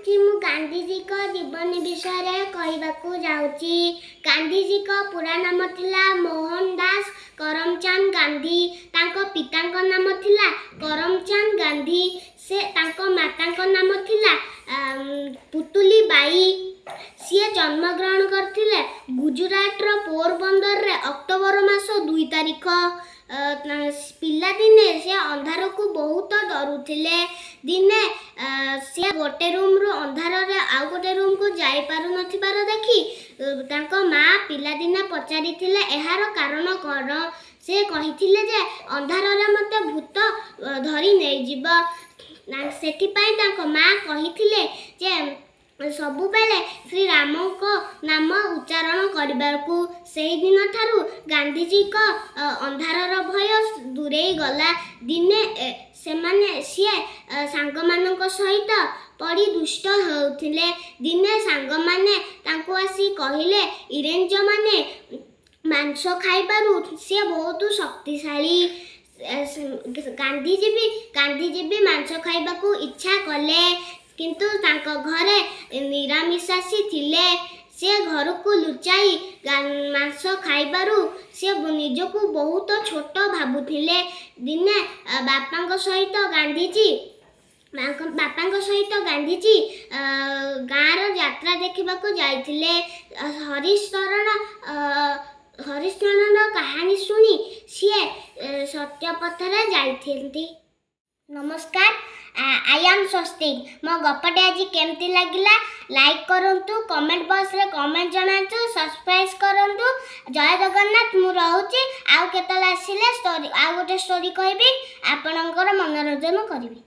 ଆଜି ମୁଁ ଗାନ୍ଧିଜୀଙ୍କ ଜୀବନୀ ବିଷୟରେ କହିବାକୁ ଯାଉଛି। ଗାନ୍ଧିଜୀଙ୍କ ପୁରା ନାମ ଥିଲା ମୋହନ ଦାସ କରମଚାନ୍ଦ ଗାନ୍ଧୀ। ତାଙ୍କ ପିତାଙ୍କ ନାମ ଥିଲା କରମଚାନ୍ଦ ଗାନ୍ଧୀ। ସେ ତାଙ୍କ ମାତାଙ୍କ ନାମ ଥିଲା ପୁତୁଲି ବାଇ। ସିଏ ଜନ୍ମଗ୍ରହଣ କରିଥିଲେ ଗୁଜୁରାଟର ପୋରବନ୍ଦରରେ ଅକ୍ଟୋବର ମାସ 2 ତାରିଖ। ପିଲାଦିନେ ସେ ଅନ୍ଧାରକୁ ବହୁତ ଡରୁଥିଲେ। ଦିନେ ସେ ଗୋଟେ ରୁମ୍ରୁ ଅନ୍ଧାରରେ ଆଉ ଗୋଟେ ରୁମ୍କୁ ଯାଇପାରୁନଥିବାର ଦେଖି ତାଙ୍କ ମା ପିଲାଦିନେ ପଚାରିଥିଲେ, ଏହାର କାରଣ କ'ଣ? ସେ କହିଥିଲେ ଯେ ଅନ୍ଧାରରେ ମୋତେ ଭୂତ ଧରି ନେଇଯିବ। ସେଥିପାଇଁ ତାଙ୍କ ମା କହିଥିଲେ ଯେ ସବୁବେଳେ ଶ୍ରୀରାମଙ୍କ ନାମ ଉଚ୍ଚାରଣ କରିବାକୁ। ସେହିଦିନଠାରୁ ଗାନ୍ଧିଜୀଙ୍କ ଅନ୍ଧାରର ଭୟ ଦୂରେଇ ଗଲା। ଦିନେ ସେମାନେ ସିଏ ସାଙ୍ଗମାନଙ୍କ ସହିତ ପଡ଼ି ଦୁଷ୍ଟ ହେଉଥିଲେ। ଦିନେ ସାଙ୍ଗମାନେ ତାଙ୍କୁ ଆସି କହିଲେ, ଇଂରେଜମାନେ ମାଂସ ଖାଇବାରୁ ସିଏ ବହୁତ ଶକ୍ତିଶାଳୀ। ଗାନ୍ଧିଜୀ ବି ମାଂସ ଖାଇବାକୁ ଇଚ୍ଛା କଲେ, କିନ୍ତୁ ତାଙ୍କ ଘରେ ନିରାମିଷାଶୀ ଥିଲେ। ସେ ଘରକୁ ଲୁଚାଇ ମାଂସ ଖାଇବାରୁ ସେ ନିଜକୁ ବହୁତ ଛୋଟ ଭାବୁଥିଲେ। ଦିନେ ବାପାଙ୍କ ସହିତ ଗାନ୍ଧିଜୀ ଗାଁର ଯାତ୍ରା ଦେଖିବାକୁ ଯାଇଥିଲେ। ହରିଶ୍ଚନ୍ଦ୍ରର କାହାଣୀ ଶୁଣି ସିଏ ସତ୍ୟ ପଥରେ ଯାଇଛନ୍ତି। ନମସ୍କାର, I am Swastik. ମୋ ଗପଟି ଆଜି କେମିତି ଲାଗିଲା? ଲାଇକ୍ କରନ୍ତୁ, କମେଣ୍ଟ ବକ୍ସରେ କମେଣ୍ଟ ଜଣାନ୍ତୁ, ସବସ୍କ୍ରାଇବ୍ କରନ୍ତୁ। ଜୟ ଜଗନ୍ନାଥ। ମୁଁ ରହୁଛି। ଆଉ କେତେବେଳେ ଆସିଲେ ଷ୍ଟୋରି, ଆଉ ଗୋଟେ ଷ୍ଟୋରି କହିବି, ଆପଣଙ୍କର ମନୋରଞ୍ଜନ କରିବି।